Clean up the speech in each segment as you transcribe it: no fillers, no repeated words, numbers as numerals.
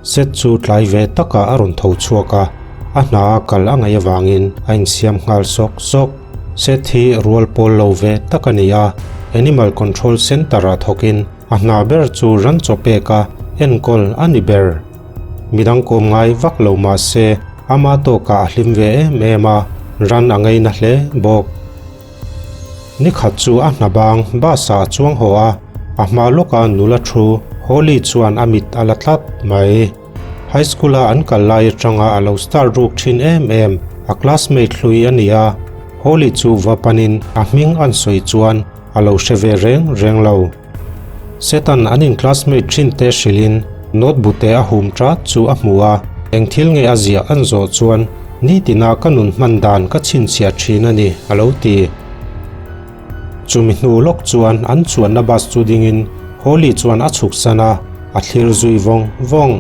Seth chu tlai ve takah a rawn tho chhuak a, a hna a kal a ngaih avangin a insiam nghal sawk sawk. Seth hi rual pawl lo ve tak a ni a, Animal Control Centre-ah thawkin a hna ber chu ran chaw pek a enkawl a ni ber. Midang kawm ngai vak lo mah se ama tawkah a hlim ve em em a, ran a ngaina hle bawk. Ni khat chu a hna bang bus ah a chuang haw a, a hma lawka nula thu Holly chuan a mit a la tlat mai. High school a an kal lai atanga a lo star ruk thin em em, a classmate hlui a ni a, Holly chu va panin a hming an sawi chuan a lo hre ve reng reng lo. Setan an in classmate thin te hrilhin notebook te a hum tat chu a hmu a, eng thil nge a ziah an zawh chuan nitina ka nun hman dan ka chhinchhiah thin a ni a lo ti. Chumi hnu lawk chuan an chuanna bus chu dingin Holly chuan a chhuk san a, a thlir zui vawng vawng.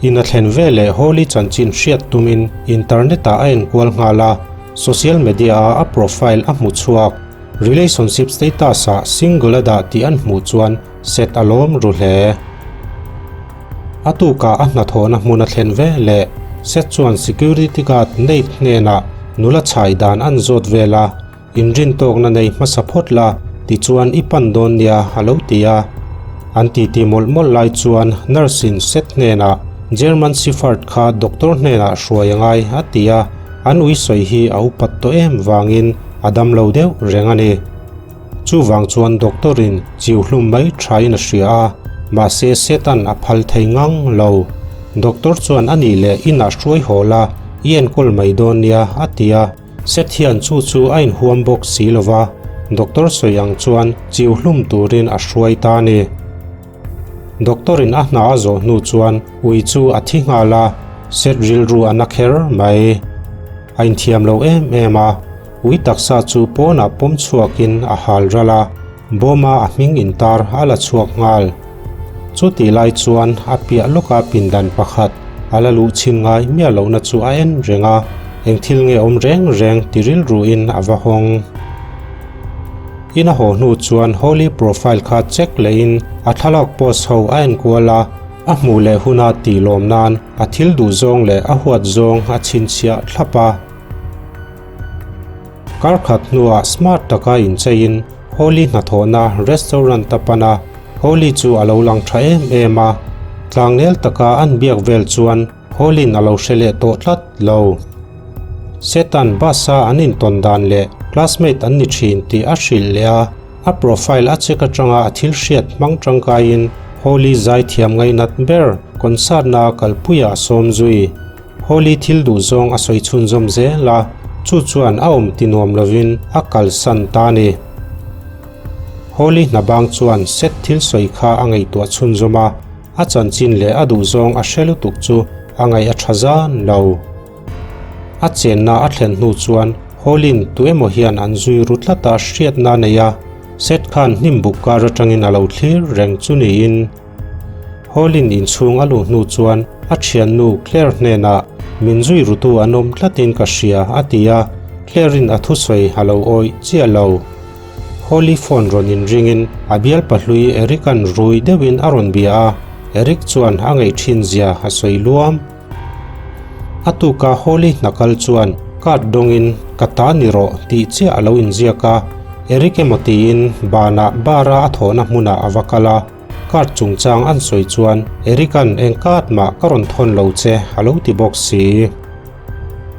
In a thlen veleh Holly chanchin hriat tumin internet ah a enkual nghal a, social media ah a profile a hmu chhuak. Relationship status ah single a dah tih an hmuh chuan set a lawm ru hle. A tukah a hnathawhna hmun a thlen ve leh Set chuan security guard Nate hnenah nula chhai dan an zawt vel a, inrintawkna nei hmasa phawt la tichuan i pan dawn nia a lo ti a. An titi mawlh mawlh lai chuan nurse in Set hnenah German Shepherd kha doctor hnenah hruai a ngai a ti a. An ui sawi hi a upat tawh em vangin a dam lo deuh reng a ni. Chuvang chuan doctor in chiu hlum mai thain a hria a, mahse Setan a phal thei ngang lo. Doctor chuan a nih leh inah hruai haw la, i enkawl mai dawn nia a ti a. Set hian chu chu a inhuam bawk si lo va, doctor sawi ang chuan chiu hlum turin a hruai ta a ni. Doctor in a hna a zawh hnu chuan ui chu a thi nghal a, set rilru a na kher mai. A inthiam lo em em a, ui taksa chu pawnah pawm chhuakin a hal ral a, bawma a hming intar a la chhuak nghal. Chutih lai chuan a piah lawka pindan pakhat a la luh chhin ngai miah lohna chu a en reng a, eng thil nge awm reng reng ti rilruin a va hawng. In a haw hnu chuan Holly profile kha check lehin a thlalak post ho a enkual a, a hmuh leh huna tih lawm nan a thil duh zawng leh a huat zawng a chhinchhiah thlap a. Kar khat hnuah smart taka incheiin Holly hnathawhna restaurant a pan a, Holly chu a lo lang tha em em a, tlangnel taka an biak vel chuan Hawlin a lo hre leh tawh tlat lo. Setan bus-a an intawn dan leh classmate an ni thin tih a hrilh leh a, a profile a check atanga a thil hriat hmang tangkaiin Hawley zaithiam ngainat ber concert-na kalpuiah a sawm zui. Hawley thil duh zawng a sawi chhunzawm zel a, chu chuan a awm ti nuam lovin a kalsan ta a ni. Hawley hna bang chuan Seth thil sawi kha a ngaihtuah chhunzawm a, A chanchin leh a duhzawng a hre lutuk chu a ngaih a tha zan lo. A chenna a thlen hnu chuan Hawlin tu emaw hian an zui ru tlat a hriatna a nei a, Seth khan hnim buk kar atangin a lo thlir reng chu niin. Hawlin inchhung a luh hnu chuan a thiannu Claire hnenah min zui rutu an awm tlatin ka hria a ti a, Claire-in a thusawi a lo awih chiah lo. Holly phone rawn inringin a bial pahlui Eric-a'n rui deuhin a rawn bia a, Eric chuan a ngaih thin zia a sawi luam. A tuka Holly hna kal chuan card dawngin ka ta ni rawh tih chiah a lo inziak a, Eric emaw tiin banah bar-a a thawhna hmunah a va kal a, card chungchang an sawi chuan Eric-a'n eng card mah ka rawn thawn lo che a lo ti bawk si.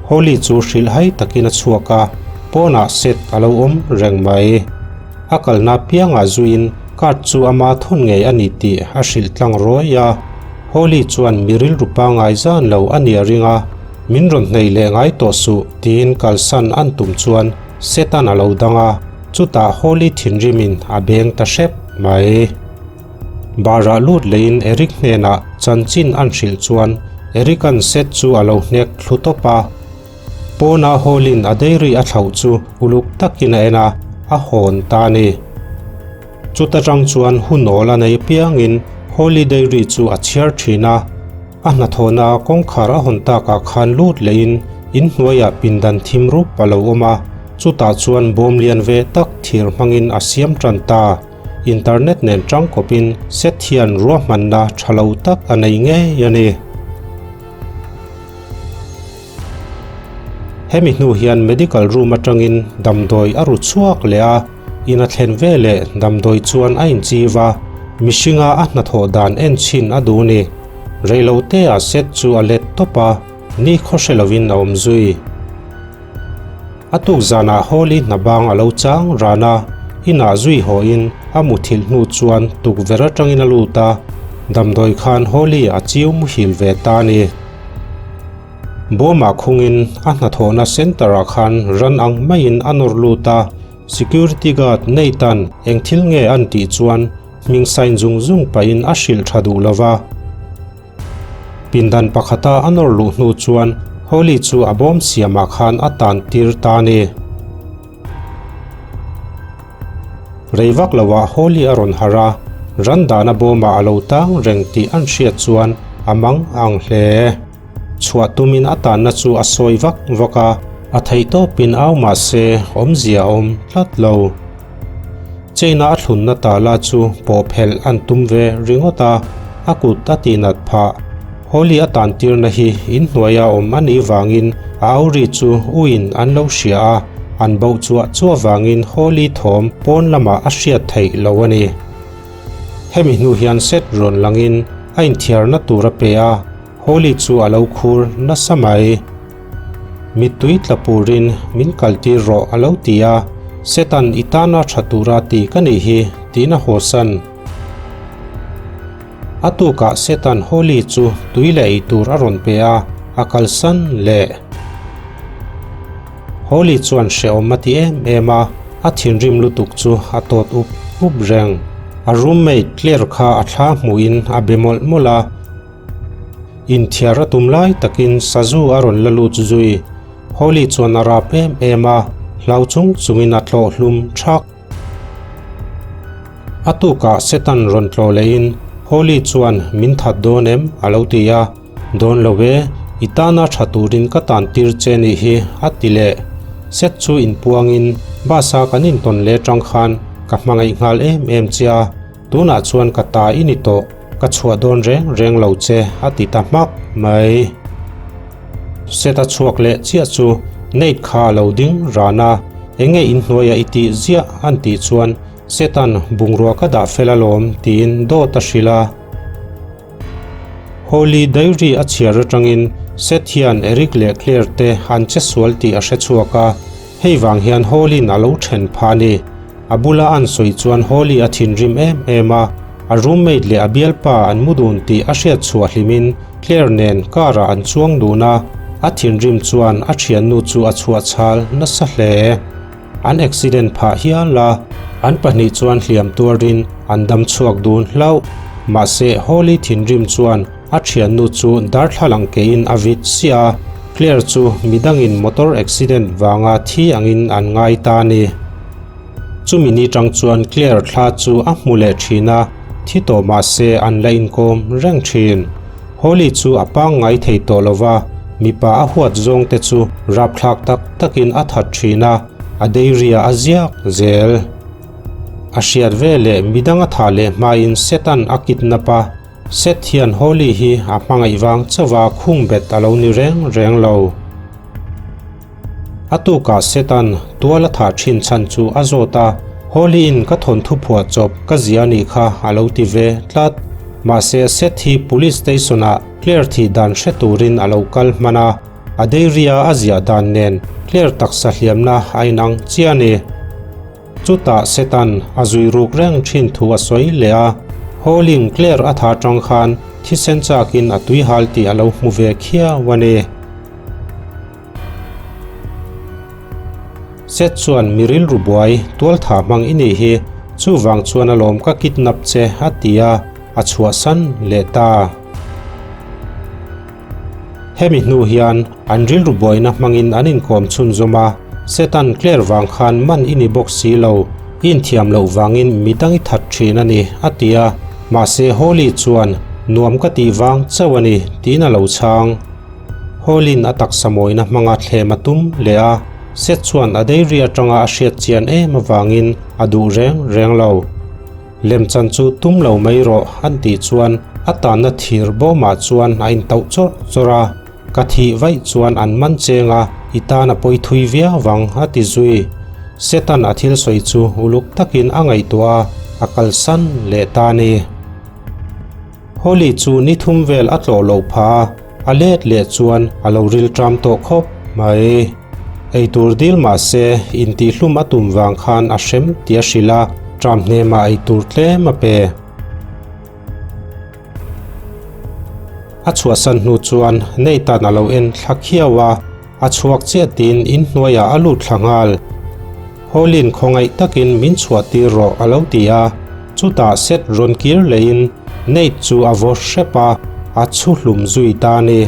Holly chu hrilhhai takin a chhuak a, pawnah set a lo awm reng mai. A kalna piangah zuiin card chu ama thawn ngei a ni tih a hrilh tlang ruai a. Holly chuan mi rilru pangngai zan lo a nia ring a, Min rawn hneih leh ngai tawh suh tiin kalsan an tum chuan Setan a lo dang a, chutah Holly thinrimin a beng ta hrep mai. Barah lut leiin Eric hnenah chanchin an hrilh chuan Eric-a'n set chu a lo hnek thlu tawp a. Pawna Hall-in a dairy a thlauh chu uluk takin a en a, a hawn ta a ni. Chuta tang chuan hunawl a nei piangin Holly dairy chu a chhiar thin a. A hnathawhna kawngkhar a hawn takah khan lut leiin inhnuaiah pindan thim rup a lo awm a, chutah chuan bawm lian ve tak thir hmangin a siam tan ta. Internet nen tangkawpin Seth hian ruahmanna tha lo tak a nei ngei a ni. Hemi hnu hian medical room atangin damdawi a ru chhuak leh a, in a thlen veleh damdawi chuan a inchiv a, mihringa a hnathawh dan en chhin a duh ni. Reiloteah Seth chu a let tawp a, ni khaw hre lovin a awm zui. A tuk zanah Holi hna bang a lo chang ran a, inah zui hawhin a muthilh hnu chuan tukverh atangin a lut a, damdawi khan Holi a chiu muhil ve ta a ni. Bawmah khungin a hnathawhna centre-ah khan ran ang maiin a nawr lut a, security guard Nathan eng thil nge an tih chuan hming sign zung zung pahin a hrilh tha duh lova. Pindan pakhata a nawr luh hnu chuan Holly chu a bawm siamah khan a tan tir ta a ni. Rei vak loah Holly a rawn harh a, ran dahna bawmah a lo tang reng tih an hriat chuan a mang ang hle. Chhuah tumin a tanna chu a sawi vak vak a, a theihtawpin au mah se awmzia a awm tlat lo. Chain-a a thlunna tala chu pawh phelh an tum ve ringawt a, a kut a tihnat phah. Holly a tantirna hi inhnuaia awm a nih vangin a auri chu uiin an lo hria a, an boh chuah chuah vangin Holly thawm pawn lamah a hriat theih lo a ni. Hemi hnu hian set rawn langin a inthiarna tur a pe a, Holly chu a lo khur nasa mai. Mittui tla purin min kaltir rawh a lo ti a, Setan i tana tha tura ti ka nih hi tiin a hawsan. A tukah Setan Holly chu tui leh ei tur a rawn pe a, a kalsan leh. Holly chuan hrehawm a ti em em a, a thinrim lutuk chu a tawt up up reng. A roommate Claire kha a thla hmuhin a be mawlh mawlh a. Inthiar a tum lai takin sazu a rawn la lut zui. Holly chuan a rap em em a, hlau chung chungin a tlawh hlum thak. A tukah Setan rawn tlawh lehin Holly chuan min that dawn em? a lo ti a, Dawn lo e, i tana tha turin ka tan tir che nih hi a ti leh. Set chu inpuangin bus a kan intawn leh tang khan ka hmangaih nghal em em che a, Tunah chuan ka ta i ni tawh, ka chhuah dawn reng reng lo che a ti ta hmak mai. Set a chhuak leh chiah chu Nate kha a lo ding ran a, enge inhnuaiah i tih ziah an tih chuan Setan bungrua ka dah fel alawm tiin dawt a hrilh a. Holly diary a chhiar atangin Seth hian Eric leh Claire te an che sual tih a hre chhuak a, hei vang hian Holly-in a lo then phah a ni. A bula an sawi chuan Holly a thinrim em em a, a roommate leh a bialpa an mu dun tih a hriat chhuah hlimin Claire nen car ah an chuang dun a, a thinrim chuan a thiannu chu a chhuah chhal nasa hle. An accident phah hial a, an pahnih chuan hliam tuarin an dam chhuak dun hlauh. Mahse Holly thinrim chuan a thiannu chu darthlalang keiin a vit siah a, Claire chu midangin motor accident vanga thi angin an ngai ta a ni. Chumi ni tang chuan Claire thla chu a hmu leh thin a, thi tawh mahse an la inkawm reng thin. Holly chu a pangngai thei tawh lo va, mipa a huat zawng te chu rapthlak tak takin a that thin a, a dairy-ah a ziak zel. A hriat veleh midang a thah leh hmain Seth-a'n a kidnap a, Seth hian Holly hi a hmangaih vang chauha khung bet a lo ni reng reng lo. A tukah Satan tual a thah thin chhan chu a zawt a, Holly-in ka thawnthu phuah chawp ka zia a nih kha a lo ti ve tlat. Mahse Seth hi Police Station-ah Claire thih dan hre turin a lo kal hman a, a dairy-a a ziah dan nen Claire taksa hliamna a inang chiah a ni. Chutah Satan a zui ruk reng thin thu a sawi leh a, Holly-in Claire a thah tang khan thisen chakin a tuihal tih a lo hmu ve khiau a ni. Seth chuan mi rilru buai tual tha hmang i nih hi, chuvang chuan alawm ka kidnap che a ti a, a chhuahsan leh ta. Hemi hnu hian an rilru buaina hmangin an inkawm chhunzawm a, Seth-a'n Claire vang khan man i ni bawk si lo, i inthiam loh vangin midang i that thin a ni a ti a, mahse Holly chuan nuam ka tih vang chauh a ni tiin a lo chhang. Hawlin a taksa mawina hmanga thlem a tum leh a, Seth chuan a dairy atanga a hriat chian em avangin a duh reng reng lo. Lemchan chu tum lo mai rawh an tih chuan a tanna thir bawmah chuan a intauh chawrh chawrh a, Ka thih vaih chuan an man cheng a, i tan a pawi thui viau vang a ti zui. Setan a thil sawi chu uluk takin a ngaihtuah a, a kalsan leh ta a ni. Holly chu ni thum vel a tlawh loh phah a, a let leh chuan a lo rilṭam tawh khawp mai. Eitur dil mah se intihhlum a tum vang khan a hrem tih a hrilh a, ṭam hnemah eitur tlem a pe. A chhuahsan hnu chuan Nathan a lo en thla khiau a, a chhuak chiah tiin inhnuaiah a lut thla nghal. Hawlin khawngaih takin min chhuah tir rawh a lo ti a, chutah Seth rawn kir lehin Nate chu a vaw hrep a, a chhu hlum zui ta a ni.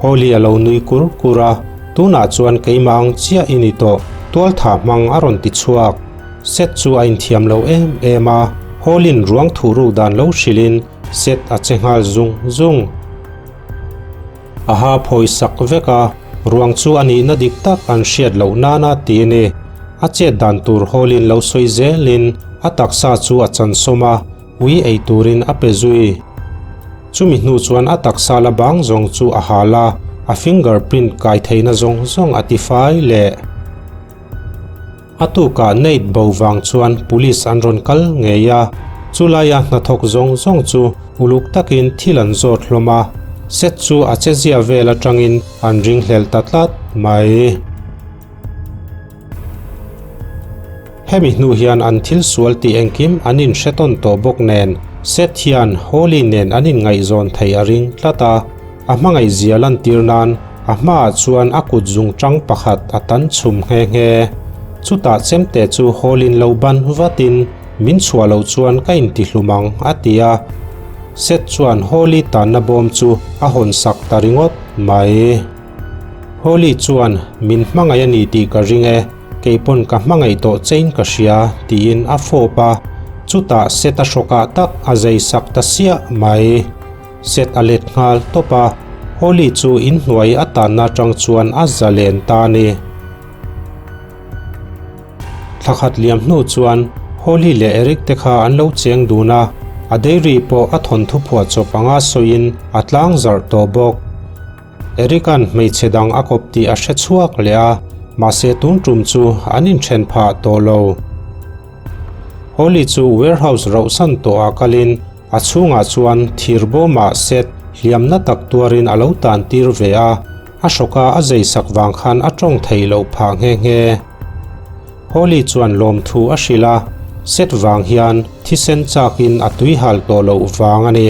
Holly a lo nui kur kur a, Tunah chuan keimah ang chiah i ni tawh, tualtha hmang a rawn ti chhuak. Seth chu a inthiam lo em em a, Holly'n ruang thuh ruk dan lo hrilhin Seth a che nghal zung zung. A ha phawi sak vek a, ruang chu a nihna dik tak an hriat loh nana ti a ni. A chet dan tur Holly'n lo sawi zelin a taksa chu a chansawm a, Ui ei turin a pe zui. Chumi hnu chuan a taksa la bang zawng chu a hal a, a finger print kai theihna zawng zawng a ti fai leh. A tukah Nate bo vang chuan police an rawn kal ngei a, chulaia hnathawk zawng zawng chu uluk takin thil an zawt hlawm a, Seth chu a chezia vel atangin an ringhlel ta tlat mai. Hemi hnu hian an thil sual tih engkim an inhre tawn tawh bawk nen, Seth hian Holly nen an inngaihzawn thei a ring tlat a, a hmangaihzia lantir nan a hmaah chuan a kut zungchang pakhat a tan chhum nghe nghe. Chutah chemte chu Holly'n lo ban vatin, Min chhuah loh chuan ka intihlum ang, a ti a. Seth chuan Holly tanna bawm chu a hawnsak ta ringawt mai. Holly chuan, Min hmangaih a ni tih ka ring e, kei pawn ka hmangaih tawh chein ka hria, tiin a fawp a. Chutah Seth a hrawkah tak a zai sak ta siah mai. Seth a let nghal tawp a, Holly chu inhnuai a tanna atang chuan a za len ta a ni. Thla khat liam hnu chuan Holly leh Eric te kha an lo cheng dun a, a dairy pawh a thawnthu phuah chawp anga sawiin a tlang zarh tawh bawk. Eric-a'n hmeichhe dang a kawp tih a hre chhuak leh a, mahse tun tum chu an inthen phah tawh lo. Holly chu warehouse rauhsan tawhah kalin a chhungah chuan thir bawmah set hliamna tak tuarin a lo tan tir ve a, a hrawka a zeisak vang khan a tawng thei loh phah nghe nghe. Holly chuan lawmthu a hrilh a, set vang hian thisen chakin a tuihal tawh loh vang a ni.